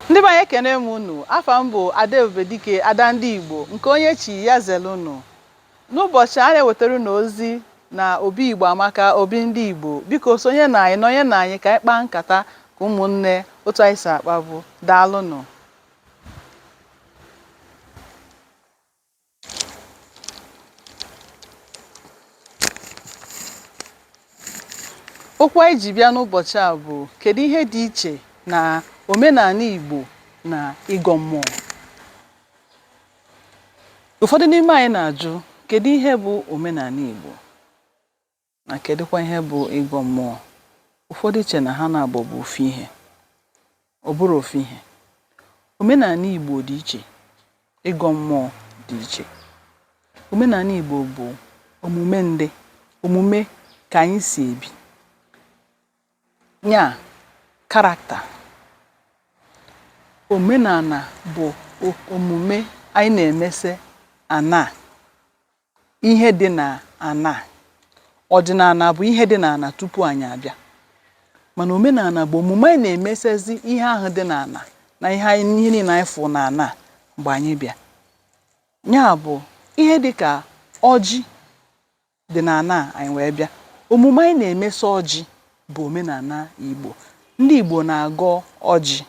Ndị be anyị, ekene m unu. Afa m bụ Ada Ebubedike, Ada ndị Igbo, nke onye chi ya zelu unu. N'ụbọchị a na-ewetara unu ozi na Obi Igbo Amaka, Obi ndị Igbo. Biko sonye na anyị, nọnye na anyị ka anyị kpaa nkata ka ụmụnne otu anyị si akpabu. Daalụnụ. Okwu anyị ji bịa n'ụbọchị a bụ kedu ihe dị iche na omenala Igbo na ịgọ mmụọ? Ụfọdụ n'ime anyị na-ajụ kedu ihe bụ omenala Igbo na kedụkwa ihe bụ ịgọ mmụọ? Ụfọdụ che na ha naabọ bụ ofu ihe. Ọ bụrọ ofu ihe. Omenala Igbo dị iche, ịgọ mmụọ dị iche. Omenala Igbo bụ omume ndị, omume ka anyị si ebi, nya character. Omenala bụ omume anyị na-emese ana ihe dị na ana. Ọdịnala bụ ihe dị n'ana tupu anyị abịa. Mana omenala bụ omume anyị na-emesezi ihe ahụ dị n'ana na ihe anyị ihe niile anyị fụ n'ana mgbe anyị bịa. Ya bụ ihe dị ka ọjị dị n'ana anyị wee bịa. Omume anyị na-emesa ọjị bụ omenala Igbo. Ndị Igbo na-agọ ọjị.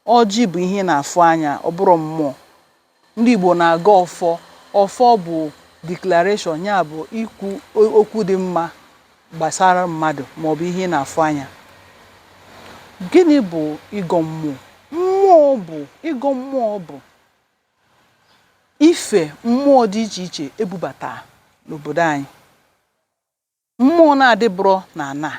Ọjị bụ ihe ị na-afụ anya, ọ bụrọ mmụọ. Ndị Igbo na-agọ ọfọ. Ọfọ bụ declaration, ya bụ ikwu okwu dị mma gbasara mmadụ maọbụ ihe ị na-afụ anya. Gịnị bụ ịgọ mmụọ? Mmụọ bụ ịgọ mmụọ bụ ife mmụọ dị iche iche ebubata n'obodo anyị. Mmụọ na-adịbụrọ n'ana.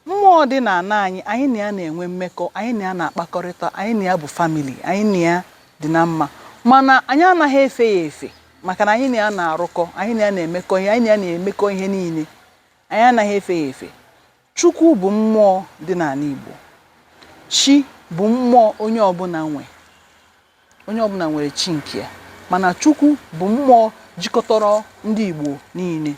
Mmụọ dị n'ana anyị, anyị na ya na-enwe mmekọ, anyị na ya na-akpakọrịta, anyị na ya bụ family, anyị na ya dị na mma. Mana anyị anaghị efe ya efe maka na anyị na ya na-arụkọ, anyị na ya na-emekọ ihe, anyị na ya na-emekọ ihe niile. Anyị anaghị efe ya efe. Chukwu bụ mmụọ dị n'ala Igbo. Chi bụ mmụọ onye ọbụla nwe. Onye ọbụla nwere chi nke ya. Mana Chukwu bụ mmụọ jikọtara ndị Igbo niile.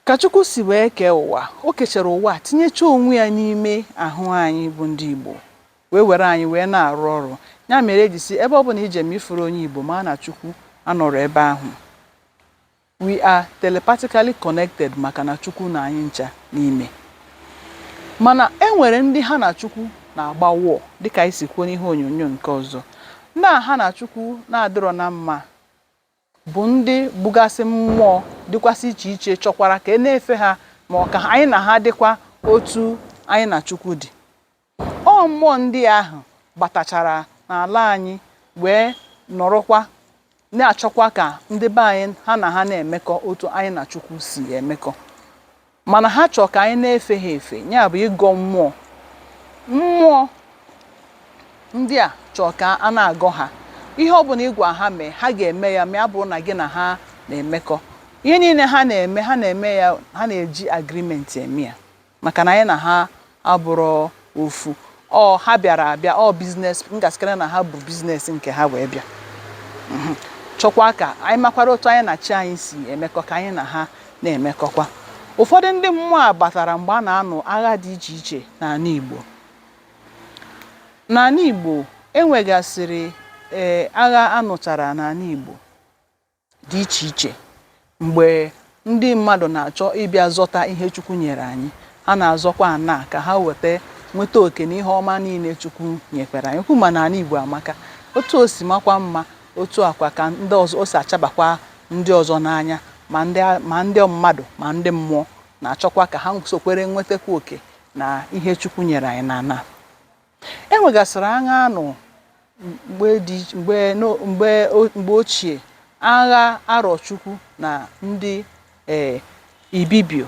Ka Chukwu si wee kee ụwa, o kechara ụwa a tinyecha onwe ya n'ime ahụ anyị bụ ndị Igbo wee were anyị wee na-arụ ọrụ. Ya mere eji sị ebe ọbụla ije ma ị fụrọ onye Igbo maa na Chukwu anọrọ ebe ahụ. We are telepathically connected maka na Chukwu nọ anyị ncha n'ime. Mana e nwere ndị ha na Chukwu na-agba war dịka anyị si kwuo n'ihe onyonyo nke ọzọ. Ndị a ha na Chukwu na-adịrọ na mma bụ ndị bugasị mmụọ dịkwasị iche iche chọkwara ka e na-efe ha ma ọ ka anyị na ha dịkwa otu anyị na Chukwu dị. Ọ mmụọ ndị ahụ batachara n'ala anyị wee nọrọkwa na-achọkwa ka ndị be anyị ha na ha na-emekọ otu anyị na Chukwu si emekọ. Mana ha chọọ ka anyị na-efe ha efe, ya bụ ịgọ mmụọ. Mmụọ ndị a chọọ ka a na-agọ ha. Ihe ọbụla ị gwa ha mee, ha ga-eme ya ma ya bụrụ na gị na ha na-emekọ. Ihe niile ha na-eme, ha na-eme ya, ha na-eji agreement eme ya maka na anyị na ha abụrọ ofu. Ọ ha bịara abịa, ọ business, m ga-asịkara na ha bụ business nke ha wee bịa. Chọkwa ka anyị makwara otu anyị na chi anyị si emekọ ka anyị na ha na-emekọkwa. Ụfọdụ ndị mmụọ a batara mgbe a na-anụ agha dị iche iche n'ala Igbo. N'ala Igbo, e nwegasịrị ee agha a nụchara n'ala Igbo dị iche iche mgbe ndị mmadụ na-achọ ịbịa zọta ihe Chukwu nyere anyị. Ha na-azọkwa ana ka ha weta nweta oke n'ihe ọma niile Chukwu nyekwara anyị. Okwu ma na ala Igbo amaka. Otu o si makwa mma, otu a kwa ka ndị ọzọ o si achabakwa ndị ọzọ n'anya ma ndị ma ndị mmadụ ma ndị mmụọ na-achọkwa ka ha sokwere nwetakwa oke na ihe Chukwu nyere anyị n'ala. E nwegasịrị agha a nụ mgbe dị mgbe mgbe mgbe ochie, agha Arọchukwu na ndị ee Ibibio.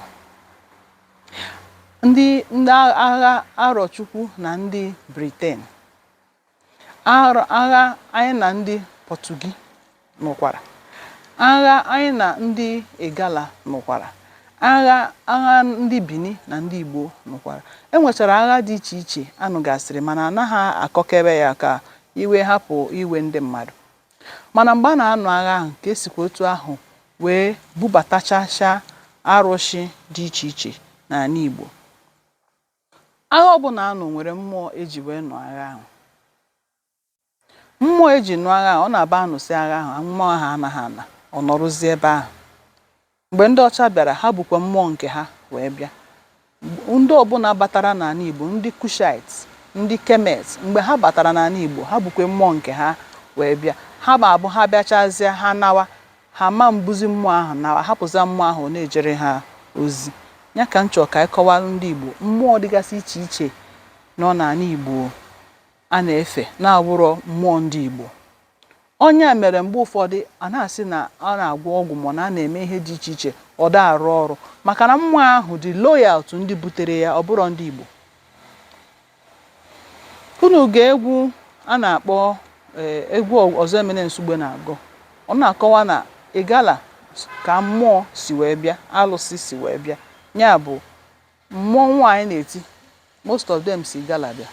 Ndị ndị agha Arọchukwu na ndị Britain. Agha anyị na ndị Pọtụgi nụkwara. Agha anyị na ndị Igala nụkwara. Agha agha ndị Bini na ndị Igbo nụkwara. E nwechara agha dị iche iche a nụgasịrị mana anaghị akọkebe ya ka iwe hapụ iwe ndị mmadụ. Mana mgbe a na-anụ agha ahụ ka e sikwa otu ahụ wee bubatachachaa arụshị dị iche iche n'ala Igbo. Agha ọbụla a nụ nwere mmụọ eji wee nụ agha ahụ. Mmụọ eji nụọ agha ahụ, ọ na-aba anụsị agha ahụ, mmụọ ahụ anaghị ana, ọ nọrụzie ebe ahụ. Mgbe ndị ọcha bịara, ha bukwa mmụọ nke ha wee bịa. Ndị ọbụla batara n'ala Igbo, ndị Kushites, ndị Kemet, mgbe ha batara n'ala Igbo, ha bukwa mmụọ nke ha wee bịa. Ha ma abụ ha bịachazie, ha nawa, ha ma mbuzi mmụọ ahụ nawa, hapụza mmụọ ahụ ọ na-ejere ha ozi. Ya ka m chọrọ ka anyị kọwalụ ndị Igbo mmụọ dịgasị iche iche nọ n'ala Igbo a na-efe na-abụrọ mmụọ ndị Igbo. Ọ nya mere mgbe ụfọdụ a na-asị na a na-agwọ ọgwụ ma na a na-eme ihe dị iche iche, ọ da arụ ọrụ, maka na mmụọ ahụ dị loyal to ndị butere ya, ọ bụrọ ndị Igbo. Unu gee egwu a na-akpọ egwu Ọzọemena Nsugbe na-agụ, ọ na-akọwa na Igala ka mmụọ si wee bịa, alụsị si wee bịa. Ya bụ mmọnwụ anyị na-eti, most of them si Igala bịa.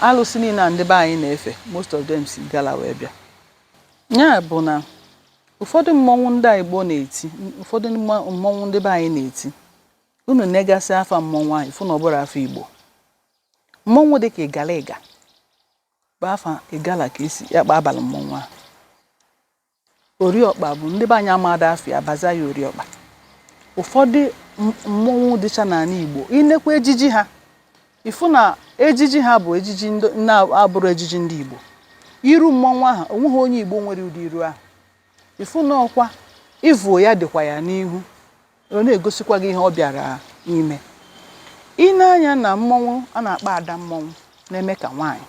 Alụsị niile a ndị be anyị na-efe, most of them si Igala wee bịa. Ya bụ na ụfọdụ mmọnwụ ndị Igbo na-eti, ụfọdụ mmọnwụ ndị be anyị na-eti, unu negasị afa mmọnwụ ahụ, ịfụ na ọ bụrọ afa Igbo. Mmọnwụ dịka Igala Ịga bụ afa Igala ka esi ya kpa abalị mmọnwụ ahụ. Oriọkpa bụ ndị be anyị amada afa ya, baza ya Oriọkpa. Ụfọdụ mmọnwụ dịcha n'ala Igbo, inekwa ejiji ha, ịfụ na ejiji ha bụ ejiji na-abụrụ ejiji ndị Igbo. Iru mmọnwụ ahụ, onweghị onye Igbo nwere ụdị iru ahụ. Ịfụ na ọkwa ịvụ ya dịkwa ya n'ihu, ọ na-egosikwa gị ihe ọ bịara ime. I nee anya na mmọnwụ a na-akpọ ada mmọnwụ na-eme ka nwaanyị,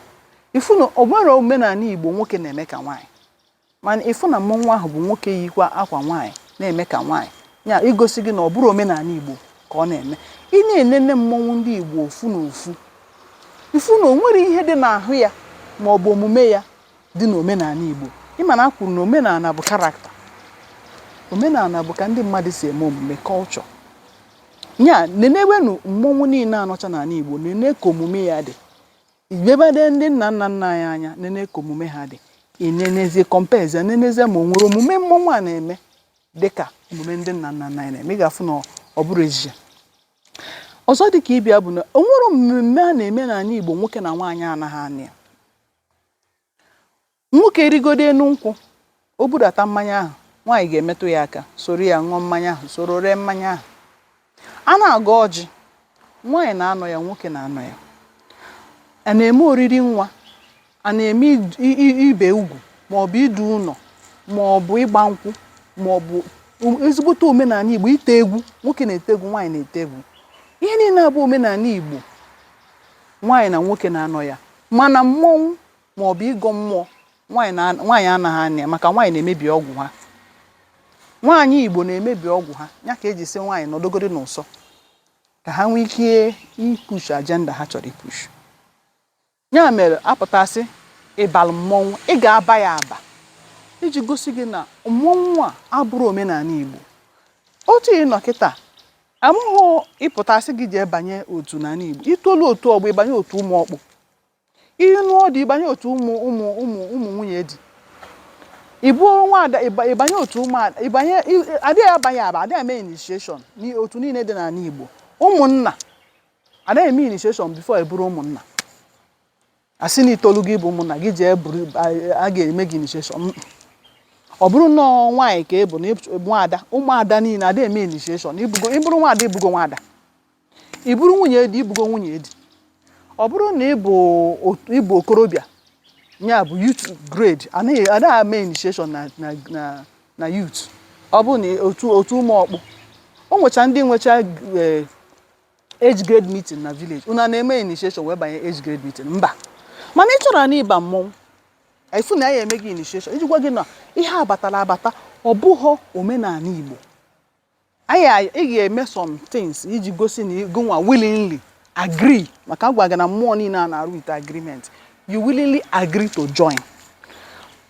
ịfụ na ọ nwere omenala Igbo nwoke na-eme ka nwaanyị, mana ịfụ na mmọnwụ ahụ bụ nwoke yikwa akwa nwaanyị na-eme ka nwaanyị, ya igosi gị na ọ bụrụ omenala Igbo ka ọ na-eme. Ị na-enene mmọnwụ ndị Igbo ofu na ofu, ịfụ na o nwere ihe dị n'ahụ ya ma ọ bụ omume ya dị n'omenala Igbo. Ịma na a kwuru na omenala bụ character, omenala bụ ka ndị mmadụ si eme omume, culture. Ya nenewenu mmọnwụ niile anọcha n'ala Igbo, nene ka omume ya dị. Ibebade ndị nna nna nna anyị anya, nene ka omume ha dị, inenezie, comparezie, nenezie ma o nwere omume mmọnwụ a na-eme dịka omume ndị nna nna nna anyị na-eme, ị ga-afụ na ọ bụrụ ejije. Ọzọ dị ka ịbịa bụ na o nwere mmemme a na-eme n'ala Igbo nwoke na nwaanyị anaghị anị ya. Nwoke rigodo enu nkwụ, o budata mmanya ahụ, nwaanyị ga-emetụ ya aka, soro ya ṅụọ mmanya ahụ, soro ree mmanya ahụ. A na-agọ ọjị, nwaanyị na-anọ ya, nwoke na-anọ ya. A na-eme oriri nwa, a na-eme ibe ugwu maọbụ idu ụlọ maọbụ ịgba nkwụ maọbụ ezigbote omenala Igbo, ite egwu, nwoke na-ete egwu, nwaanyị na-ete egwu. Ihe niile abụ omenala Igbo, nwaanyị na nwoke na-anọ ya. Mana mmọnwụ maọbụ ịgọ mmụọ, nwaanyị anaghị anị ya, maka nwaanyị na-emebi ọgwụ ha. Nwaanyị Igbo na-emebi ọgwụ ha, ya ka eji sị nwaanyị nọdogoro n'ụsọ ka ha nwee ike ipush agenda ha chọrọ ipush. Ya mere apụtasị ịbalụ mmọnwụ, ị ga-aba ya aba iji gosi gị na mmọnwụ a abụrụ omenala Igbo. Otu ị nọ kịta amụghị ịpụtasị gị jee banye otu n'ala Igbo, itolu otu ọgbọ, ịbanye otu ụmụ ọkpụ, ịnụọ di, ịbanye otu ụmụ ụmụ ụmụ ụmụ nwunye di, ịbụ nwaada, ịbanye otu ụmụada, ịbanye. Adịghị abanye aba, adịghị eme initiation n'otu niile dị n'ala Igbo. Ụmụnna adịghị eme initiation before e bụrụ ụmụnna. Asị na itoolu gị bụ ụmụnna gị, jee buru, a ga-eme gị initiation. Ọ bụrụ nnọọ nwaanyị ka ị bụ na nwaada, ụmụada niile adịghị eme initiation. Ibugo, ịbụrụ nwaada, ibugo nwaada, ị bụrụ nwunye di, ibugo nwunye di. Ọ bụrụ na ị bụ ịbụ okorobịa, ya bụ youth grade, anaghị anaghị eme initiation na youth. Ọ bụrụ na otu ụmụ ọkpụ, o nwecha ndị nwecha age grade meeting na village, unu a na-eme initiation wee banye age grade meeting? Mba. Mana ị chọrọ na ịba mmọnwụ, ifu na ya eme gị initiation iji gwa gị na ihe abatara abata, ọ bụghọ omenala Igbo. Anyị ị ga-eme some things iji gosi na gụnwa willingly agree, maka agwa gị na mmụọ niile a na-arụ with agreement. You willingly agree to join,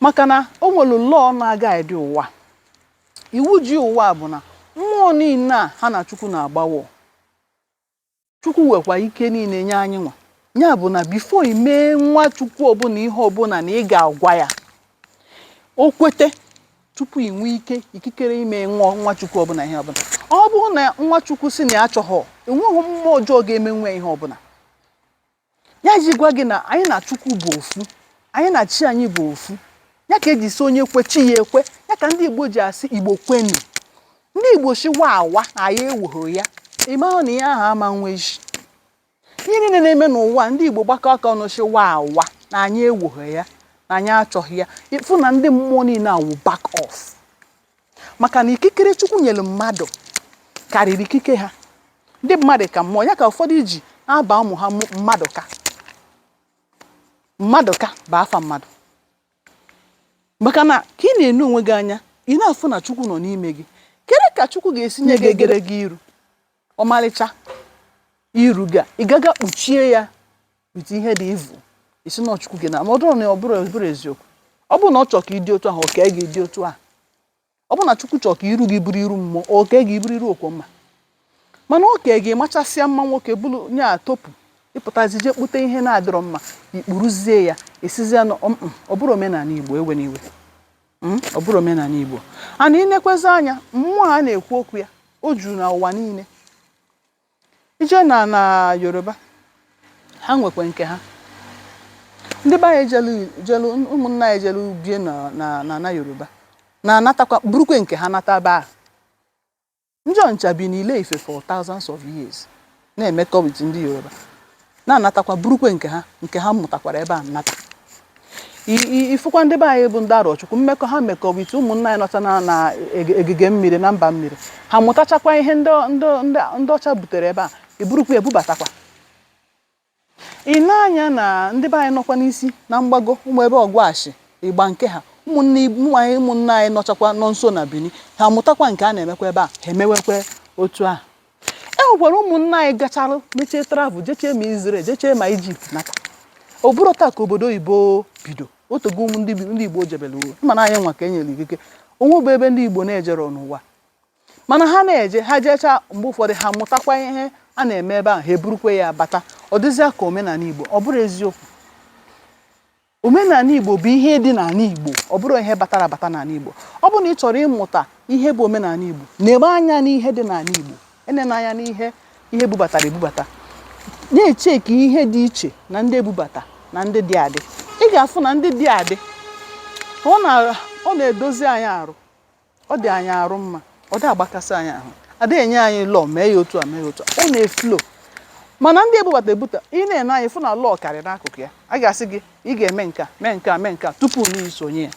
maka na o nwere law na-aga edi ụwa. Iwu ji ụwa bụ na mmụọ niile a ha na Chukwu na-agbawo, Chukwu wekwa ike niile nye anyị nwa. Ya bụ na before i mee nwa Chukwu ọbụla ihe ọbụla, na ị ga-agwa ya, o kwete. Tupu ị nwee ike ikikere ime nwa nwa Chukwu ọbụla ihe ọbụla, ọ bụrụ na nwa Chukwu sị na ya achọghọ, enweghị mmụọ ọjọọ ga-emenwu ya ihe ọbụla. Ya ji gwa gị na anyị na Chukwu bụ ofu, anyị na chi anyị bụ ofu. Ya ka eji sị onye kwe, chi ya ekwe. Ya ka ndị Igbo ji asị, "Igbo kwenu." Ndị Igbo si wa awa na anyị ewughị ya. Ị mara na ihe ahụ ama nwe isi. Ihe niile na-eme n'ụwa, ndị Igbo gbakọ aka ọnụ si wa awa na anyị ewughị ya, na anyị achọghị ya, ịfụ na ndị mmụọ niile awụ back off, maka na ikikere Chukwu nyere mmadụ karịrị ikike ha. Ndị mmadụ ka mmụọ. Ya ka ụfọdụ ji aba ụmụ ha mmadụ ka mmadụ ka bụ afa mmadụ, maka na ka ị na-ene onwe gị anya, ị na-afụ na Chukwu nọ n'ime gị. Kedu ka Chukwu ga-esi nye gị egere gị iru, ọmalịcha iru gị a, ị gaga kpuchie ya with ihe dị ivu, isi na Chukwu gị na? Ma ọ bụrụ na ọ bụrụ eziokwu, ọ bụrụ na ọ chọọ ka ị dị otu ahụ, o kee gị dị otu ahụ. Ọ bụrụ na Chukwu chọọ ka iru gị bụrụ iru mmụọ, o kee gị bụrụ iru okwo mma. Mana o kee gị machasịa mma nwoke, bụrụ nye atọpụ, ịpụtazi jee kpute ihe na-adịrọ mma, ikpuruzie ya, esizie na ọ bụrụ omenala Igbo. Ewe n'iwe, ọ bụrụ omenala Igbo ana inekwezi anya mmụọ a na-ekwu okwu ya, o juru na ụwa niile. Ije na Yoruba, ha nwekwa nke ha. Ndị be anyị jelu jelu, ụmụnna anyị jelu bie na Yoruba, na-anatakwa burukwe nke ha nata be ahụ. Ndị Ọnịcha bi n'Ile Ife for thousands of years, na-emekọ with ndị Yoruba, na-anatakwa burukwe nke ha, nke ha mụtakwara ebe a nata. Ifụkwa ndị be anyị bụ ndị Arọchukwu, mmekọ ha mekọ with ụmụnna anyị nọcha na egige mmiri na mba mmiri, ha mụtachakwa ihe ndị ọcha butere ebe a, eburukwa ebubatakwa. Ị na-anya na ndị be anyị nọkwa n'isi na mgbago, ụmụ ebe ọgwashi ịgba nke ha, ụmụnne anyị, ụmụnne anyị nọchakwa nọ nso na Benin, ha mụtakwa nke a na-emekwa ebe a, ha emewekwa otu ahụ. E nwekwara ụmụnne anyị gachalụ mechie travel, jechee ma Israel, jechee ma Egypt, nata. Ọ bụrụ taa ka obodo oyibo bido otogo, ụmụ ndị Igbo jebere uwe, mana anyị nwa ka e nyere ikike onwe bụ ebe ndị Igbo na-ejero n'ụwa. Mana ha na-eje, ha jechaa, mgbe ụfọdụ ha mụtakwa ihe a na-eme ebe ahụ, ha eburukwa ya bata. Ọ dịzịa ka omenala Igbo. Ọ bụrụ eziokwu, omenala Igbo bụ ihe dị n'ala Igbo, ọ bụrụ ihe batara abata n'ala Igbo. Ọ bụrụ na ị chọrọ ịmụta ihe bụ omenala Igbo, na-eme anya n'ihe dị n'ala Igbo, enena anya n'ihe ihe bubatara ebubata. Na-echeki ihe dị iche na ndị ebubata na ndị dị adị, ị ga-afụ na ndị dị adị ọ na-edozi anyị arụ, ọ dị anyị arụ mma, ọ dị agbakasị anyị ahụ, adịghị enye anyị lọọ mee ya otu a, mee ya otu a, ọ na-eflow. Mana ndị ebubata ebuta, ị na-ene anya fụ na lọọ karịrị n'akụkụ ya. A ga-asị gị ị ga-eme nke a, mee nke a, mee nke a tupu na isonye ya.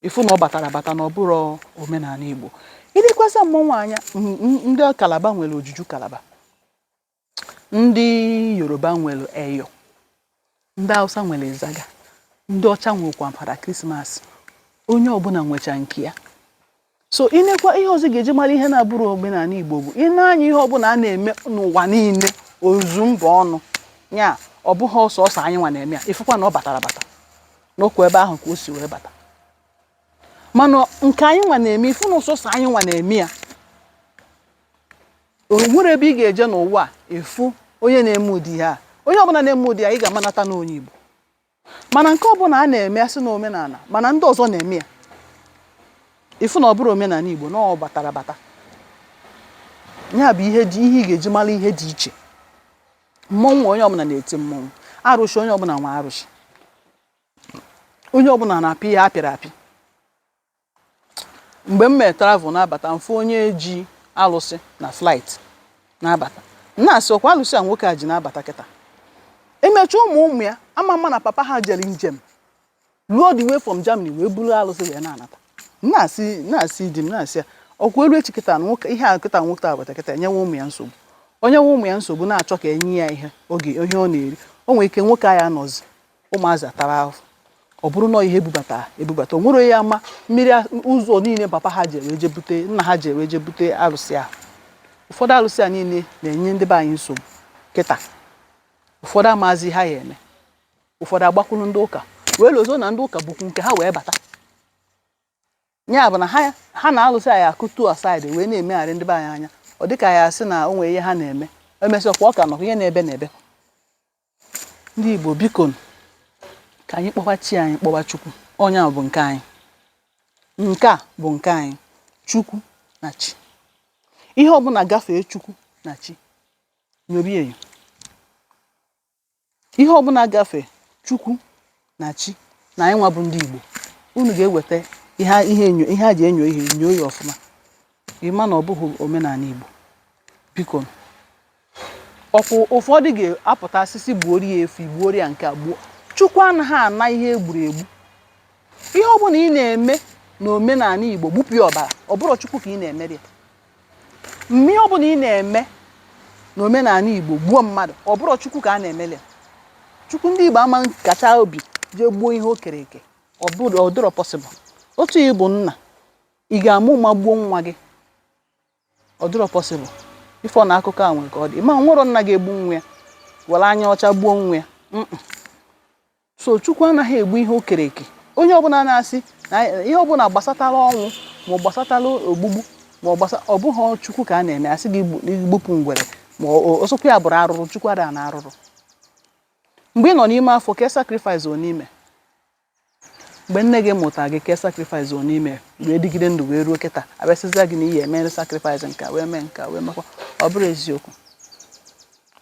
Ịfụ na ọ batara abata, na ọ bụrụ omenala Igbo. Ilekwasị mmọnwụ anya, ndị Kalaba nwere ojuju Kalaba, ndị Yoruba nwere Eyo, ndị Hausa nwere Ịzaga, ndị ọcha nwekwa Fada Krismas. Onye ọbụla nwecha nke ya. So inekwa ihe ọzọ ga-eji mara ihe na-abụrụ omenala Igbo bụ ị na-anya ihe ọbụla a na-eme n'ụwa niile, ozu mba ọnụ ya, ọ bụghị ọsọ ọsọ anyị nwa na-eme ya. Ịfụkwa na ọ batara abata n'okwu ebe ahụ ka o si wee bata. Mana nke anyị nwa na-eme, ịfụ na ọsọsọ anyị nwa na-eme ya. O nwere ebe ị ga-eje n'ụwa a efu onye na-eme ụdị ihe a? Onye ọbụla na-eme ụdị ya, ị ga-amanata na onye Igbo. Mana nke ọbụla a na-eme asị na omenala, mana ndị ọzọ na-eme ya, ịfụ na ọ bụrụ omenala Igbo, na ọ batara bata. Ya bụ ihe dị ihe ị ga-eji mara ihe dị iche. Mmọnwụ, onye ọbụla na-eti mmọnwụ. Arụsị, onye ọbụla nwe arụsị. Onye ọbụla na-apị ihe apịrị apị. Mgbe m mee travel na-abata, mfụ onye ji alụsị na flight na-abata, na-asị, ọkwa alụsị a nwoke a ji na-abata kịta. Emechaa, ụmụ ụmụ ya ama mma na papa ha jere njem ruo the way from Germany wee buru alụsị wee na-anata. Na-asị, na-asị di m, na-asị ya, ọkwa elu echi kịta na nwoke ihe a kịta, nwoke a bata kịta, enyewe ụmụ ya nsogbu. Onye nwe ụmụ ya nsogbu na-achọ ka enye ya ihe oge ihe ọ na-eri. O nwere ike nwoke a ya anọzi, ụmụazị atara ahụhụ. Ọ bụrụ na ihe ebubata ebubata, o nwere ya ama mmiri ụzọ niile papa ha ji wee je bute, nna ha ji wee je bute arụsị ahụ. Ụfọdụ arụsị a niile na-enye ndị be anyị nsogbu kịta. Ụfọdụ amazi ha ya eme, ụfọdụ agbakwuru ndị ụka wee lozo na ndị ụka bụkwu nke ha wee bata. Ya bụ na ha na-alụsị anyị akụtu aside wee na-emegharị ndị be anyị anya. Ọ dịka ya asị na o nwere ihe ha na-eme, emesịakwa ọ ka nọkwa ihe na-ebe na-ebe. Ndị Igbo, biko, ka anyị kpọwa chi anyị, kpọwa Chukwu. Onye a bụ nke anyị. Nke a bụ nke anyị, Chukwu na chi. Ihe ọbụla gafee Chukwu na chi, nyobe enyo. Ihe ọbụla gafee Chukwu na chi na anyị nwa bụ ndị Igbo, unu ga-eweta ihe ihe enyo, ihe a ji enyo ihe, nyoo ya ọfụma, ị ma na ọ bụghị omenala Igbo. Biko, ọkwụ ụfọdụ ga-apụta asịsị gbuoro ya efi, gbuoro ya nke a, gbuo. Chukwu anaghị ana ihe egburu egbu. Ihe ọbụla ị na-eme na omenala Igbo, gbupụ ya ọbara, ọ bụrụ Chukwu ka ị na-emere ya. Mme ihe ọbụla ị na-eme na omenala Igbo, gbuo mmadụ, ọ bụrụ Chukwu ka a na-emere ya. Chukwu ndị Igbo ama kacha obi jee gbuo ihe o kere eke. Ọ bụrụ ọ dịrọ possible. Otu ị bụ nna, ị ga-amụ ma gbuo nwa gị? Ọ dịrọ possible. Ife ọ na akụkọ a nwere ka ọ dị ma nwere nna ga-egbu nwa ya were anya ọcha gbuo nwa ya. So Chukwu anaghị egbu ihe o kere eke. Onye ọbụla na-asị na ihe ọbụla gbasatara ọnwụ ma ọ gbasatara ogbugbu ma ọ gbasa, ọ bụghị Chukwu ka a na-eme. Asị gị gbupụ ngwere ma ọsọkwa ya bụrụ arụrụ, Chukwu adịghị na arụrụ. Mgbe ị nọ n'ime afọ, ke sacrifice ọ n'ime? Mgbe nne gị mụta gị, ke sacrifice ọ n'ime wee dịgide ndụ wee ruo kịta? Abịasịzịa gị na iyi eme sacrifice nke a, wee mee nke a, wee mekwa. Ọ bụrụ eziokwu,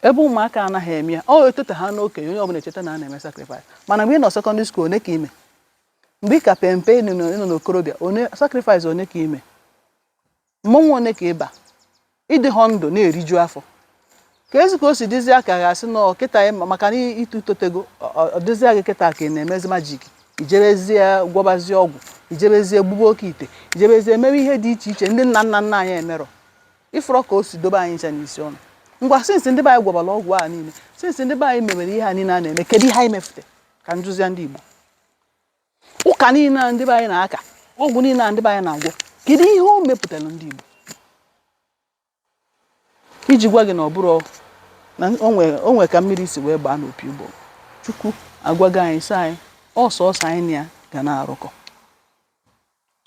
ebe ụmụaka anaghị eme ya, ọ etota ha n'okenye, onye ọbụla echeta na a na-eme sacrifice. Mana mgbe ị nọ secondary school, one ka ime? Mgbe ị ka pe mpe, ịnọ n'okorobịa, one sacrifice one ka ime? Mmọnwụ one ka ịba ịdị họ ndụ na-eriju afọ? Ka ezi ka o si dịzịa ka ga-asị nọ kịta maka na ịtụ totego, ọ dịzịa gị kịta ka ị na-emezi magic, ijebezie gwọbazie ọgwụ, ijebezie gbube oke ite, ijebezie mewe ihe dị iche iche ndị nna nna nna anyị emerọ. Ịfụrọ ka o si dobe anyị ncha n'isi ọnụ? Ngwa, since ndị be anyị gwọbara ọgwụ a niile, since ndị be anyị mewere ihe a niile a na-eme, kedu ihe anyị mefute? Ka njụzia ndị Igbo, ụka niile a ndị be anyị na-aka, ọgwụ niile a ndị be anyị na-agwọ, kedu ihe o mepụtara ndị Igbo? Iji gwa gị na ọ bụrụ na o nwe ka mmiri si wee gbaa n'opi ụgbọ. Chukwu agwago anyị sị anyị ọsọsọ anyị na ya ga na-arụkọ.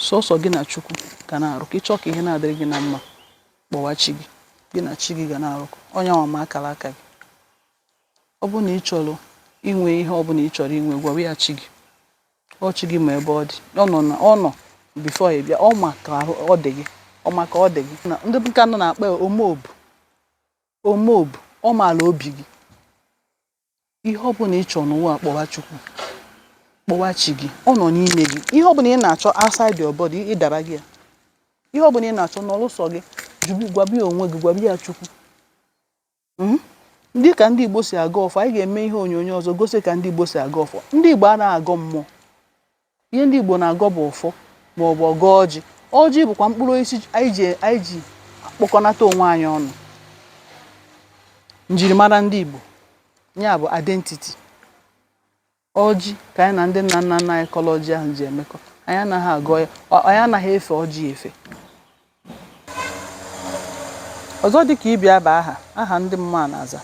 Sọsọ gị na Chukwu ga na-arụkọ. Ịchọ ka ihe na-adịrị gị na mma, kpọwa chi gị. Gị na chi gị ga na-arụkọ. Onye nwa ma akara aka gị. Ọ bụrụ na ị chọrọ inwe ihe ọbụla ị chọrọ inwe, gwawa ya chi gị. Ọ chi gị ma ebe ọ dị. Ọ nọ na ọ nọ before ị bịa. Ọ ma ka ahụ ọ dị gị, ọ ma ka ọ dị gị. Na ndị nka nọ na-akpọ ya omeobu, omeobu, ọ maara obi gị. Ihe ọbụla ị chọrọ n'ụwa, kpọwa Chukwu, kpọwa chi gị. Ọ nọ n'ime gị. Ihe ọbụla ị na-achọ outside your body, ịdaba gị ya. Ihe ọbụla ị na-achọ n'ọlụsọ gị, jụbi, gwabi onwe gị, gwabi ya Chukwu. Ndị ka ndị Igbo si aga ọfọ, anyị ga-eme ihe onyonyo ọzọ gosi ka ndị Igbo si aga ọfọ. Ndị Igbo anaghị agọ mmụọ. Ihe ndị Igbo na-agọ bụ ọfọ ma ọ bụ ọgọ ọjị. Ọjị bụkwa mkpụrụ osisi anyị ji akpọkọnata onwe anyị ọnụ. Njirimara ndị Igbo ya bụ identity. Ọjị ka anyị na ndị nna nna nna anyị kọrọ ọjị ahụ ji emekọ. Anyị anaghị agọ ya, anyị anaghị efe ọjị efe. Ọzọ dị ka ịbịa bụ aha aha ndị mmụọ a na-aza.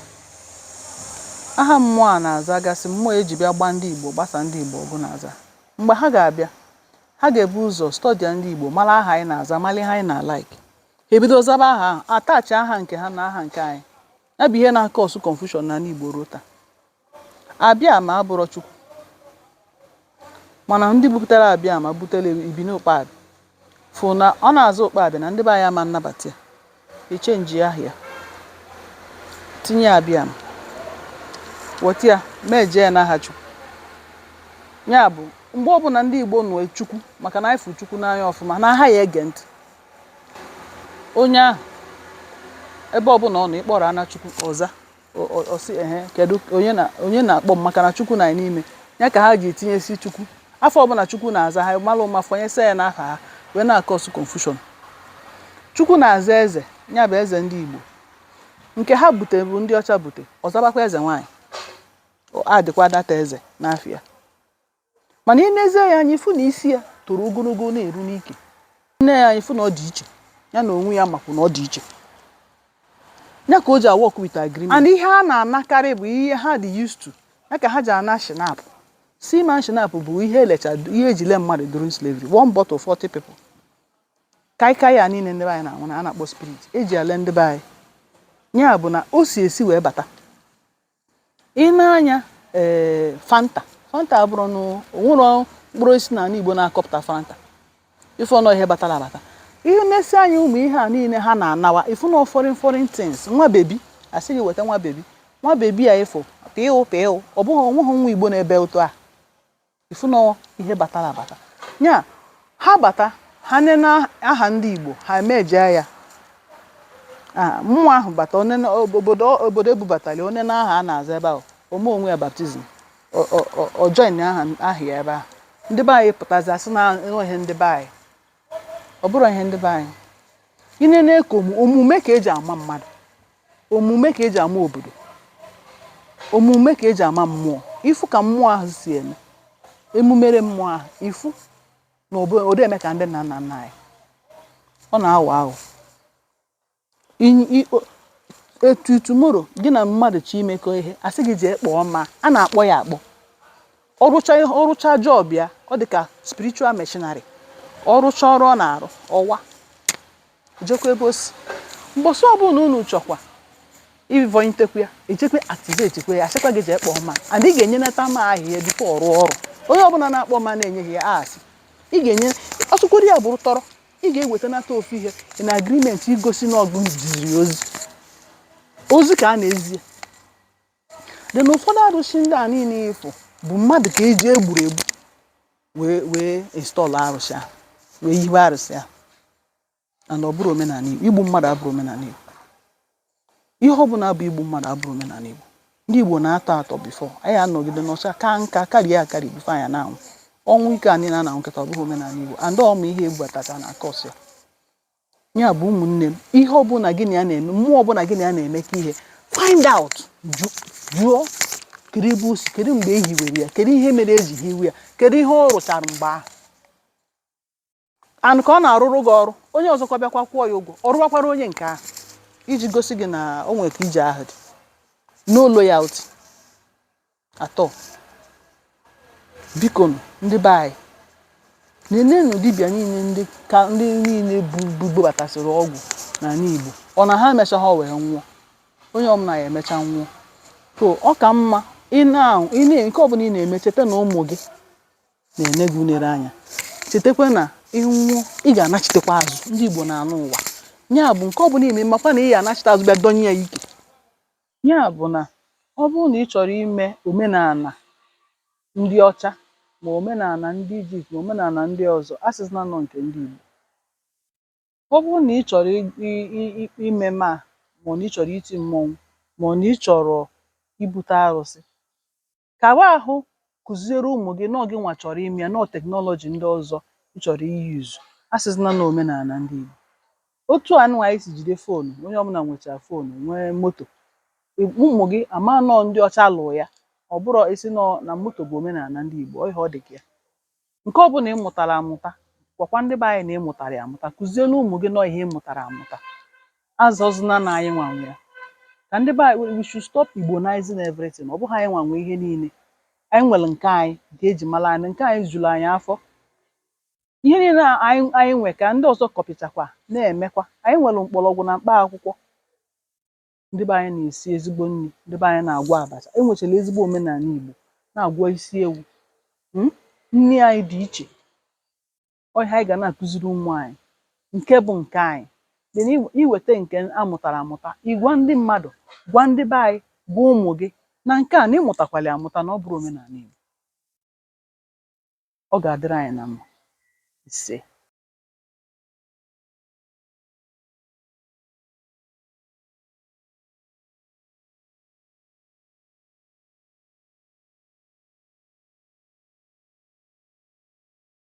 Aha mmụọ a na-aza gasị, mmụọ eji bịa gbaa ndị Igbo, gbasa ndị Igbo ọgụ na-aza. Mgbe ha ga-abịa, ha ga-ebu ụzọ study ndị Igbo, mara aha anyị na-aza, mara ihe anyị na-alike. Ha ebido zaba aha ahụ, atachi aha nke ha na aha nke anyị. Ya bụ ihe na-acause confusion n'ala Igbo ruo taa. Abịa ma abụrọ Chukwu, mana ndị buputere abịa ma butere ibini ụkpabi fụ na ọ na-aza ụkpabi na ndị be anyị ama nnabata ya, echange aha ya, tinye abịa ma weta ya, mejee ya n'aha Chukwu. Ya bụ, mgbe ọbụla ndị Igbo nụ Chukwu, maka na anyị fụ Chukwu n'anya ọfụma, na aha ya ege ntị. Onye ahụ, ebe ọbụla ọ nọ, ịkpọrọ ana Chukwu, ọza ọsị, ehe, kedu onye na onye na-akpọ m? Maka na Chukwu na n'ime ya ka ha ji etinyesi Chukwu. Afọ ọbụla Chukwu na-aza, ha mara ụma fọnyesa ya n'afa ha, wee na-acause confusion. Chukwu na-aza eze, ya bụ eze ndị Igbo. Nke ha bute bụ ndị ọcha bute, ọzabakwa eze nwaanyị, adịkwa data eze n'afọ ya. Mana ị nezie ya anya, ịfụ na isi ya toro ogologo na-eru n'ike. Nne ya anya, ịfụ na ọ dị iche. Ya na onwe ya makwu na ọ dị iche, ya ka o ji work with agreement. And ihe a na-anakarị bụ ihe ha dị used to, ya ka ha ji ana schnapps. Seaman schnapps bụ ihe elecha, ihe ejile mmadụ during slavery, one bottle 40 people. Kaikai a niile ndị be anyị na-anwụ na a na-akpọ spirit eji ele ndị be anyị. Ya bụ na o si esi wee bata. Ị na-anya ee, Fanta, Fanta abụrụ onwere mkpụrụ osisi n'ala Igbo na-akọpụta Fanta. Ife ọnụ ihe batara abata, ihe na-esi anyị, ụmụ ihe a niile ha na-anawa. Ifu na foreign things, nwa baby, asị gị weta nwa baby, nwa baby a ịfụ pịụ pịụ, ọ bụghị onweghị nwa Igbo na-ebe ụtọ a. Ifu na ihe batara abata nya ha bata, ha nene aha ndị Igbo, ha emejie ya. Mmụọ ahụ bata onene obodo ebubatara ya, onene aha a na-aza ebe ahụ, ome onwe ya baptism, ọ join aha ya ebe ahụ. Ndị be anyị pụtazi asị na ihe ndị be anyị, ọ bụrụ ihe ndị be anyị. Inene ka omume ka eji ama mmadụ, omume ka eji ama obodo, omume ka eji ama mmụọ. Ifu ka mmụọ ahụ si eme emumere mmụọ ahụ, ifu na obodo eme ka ndị nna nna nna anyị, ọ na-aghọ aghọ. Etu tomorrow gị na mmadụ chi imekọ ihe, asị gị jee kpọọ, ma a na-akpọ ya akpọ, ọrụcha ihe, ọrụcha job ya, ọ dị ka spiritual machinery. Ọrụcha ọrụ ọ na-arụ, ọwa jekwa ebe o si. Mbọsị ọbụla unu chọkwa ịvọnyitekwa ya, ejekwe activate kwe ya, asịkwa gị jee kpọọ ma, and ị ga-enyenata ma ahịhịa before ọ rụọ ọrụ. Onye ọbụla na-akpọ ma na-enyeghị ya asị, ị ga-enye ọsụkwuru ya bụrụ tọrọ, ị ga-ewetanata ofu ihe in agreement igosi na ọgụ ziri ozi, ozi ka a na-ezi dị na ụfọdụ arụsị ndị a niile ịfụ bụ mmadụ ka eji egburu egbu wee install arụsị ahụ, wee hiwe arụsị ahụ. And ọ bụrụ omenala Igbo, igbu mmadụ abụrụ omenala Igbo. Ihe ọbụla bụ igbu mmadụ abụrụ omenala Igbo. Ndị Igbo na-atọ atọ before anyị anọgide n'ọcha ka nka karịa akarị before anyị na-anwụ ọnwụ ike a niile a na-anwụ nkịta. Ọ bụghị omenala Igbo, and ọmụ ihe egbubatacha na akọs ya. Ya bụ, ụmụnne m, ihe ọbụla gị na ya na-eme, mmụọ ọbụla gị na ya na-eme ka ihe, find out, jụọ kedu ebe o si, kedu mgbe e hiwere ya, kedu ihe mere eji hiwe ya, kedu ihe ọ rụchara mgbe ahụ, and ka ọ na-arụrụ gị ọrụ, onye ọzọkwa bịakwa kwụọ ya ụgwọ, ọ rụwakwara onye nke ahụ, iji gosi gị na o nwere ka ije ahụ dị. No loyalty at all. Biko nụ, ndị be anyị, nenenu dibịa niile, ndị ka ndị niile bu bubatasịrị ọgwụ n'ala Igbo, ọ na ha emecha ha wee nwụọ. Onye ọbụla ya emecha nwụọ. So ọ ka mma ị na ị na nke ọbụla ị na-eme, cheta na ụmụ gị na-ene gị unere anya. Chetakwa na ị nwụọ, ị ga-anachitekwa azụ. Ndị Igbo na-anụ ụwa ya bụ nke ọbụla ime, makwa na ị ga-anachite azụ bịa dọnye ya ike. Ya bụ na ọ bụrụ na ị chọrọ ime omenala ndị ọcha, ma omenala ndị Ijipt, ma omenala ndị ọzọ, asịzina nọ nke ndị Igbo. Ọ bụrụ na ị chọrọ ime ma ọ na ị chọrọ iti mmọnwụ, ma ọ na ị chọrọ ibute arụsị, kawa ahụ kụziere ụmụ gị nọọ gị nwa chọrọ ime ya, nọọ technology ndị ọzọ ị chọrọ iyuzu, asịzina na omenala ndị Igbo. Otu a nụnwa anyị si jide phone, onye ọbụla nwechara phone, nwee moto, ụmụ gị ama nọọ ndị ọcha lụụ ya. Ọ bụrọ isi nọọ na moto bụ omenala ndị Igbo. Ọ ihe ọ dị ka ya, nke ọbụla ị mụtara amụta, gwakwa ndị be anyị na ị mụtara ya amụta. Kụzielu ụmụ gị nọọ ihe ị mụtara amụta. Azọzina na anyị nwa nwe ya. Ka ndị be anyị, we should stop Igbonizing everything. Ọ bụghị anyị nwa nwe ihe niile. Anyị nwere nke anyị, nke eji mara anyị, nke anyị juru anyị afọ. Ihe niile a anyị nwe ka ndị ọzọ kọpịchakwa na-emekwa. Anyị nwere mkpọrọgwụ na mkpa akwụkwọ. Ndị be anyị na-esi ezigbo nri, ndị be anyị na-agwọ abacha, enwechara ezigbo omenala Igbo, na-agwọ isi ewu. Nri anyị dị iche. Ọ ihe anyị ga na-akụziri ụmụ anyị, nke bụ nke anyị. Then iweta nke amụtara amụta, ịgwa ndị mmadụ, gwa ndị be anyị, gwa ụmụ gị na nke a na ịmụtakwala ya amụta, na ọ bụrụ omenala Igbo. Ọ ga-adịrị anyị na mma. Ise.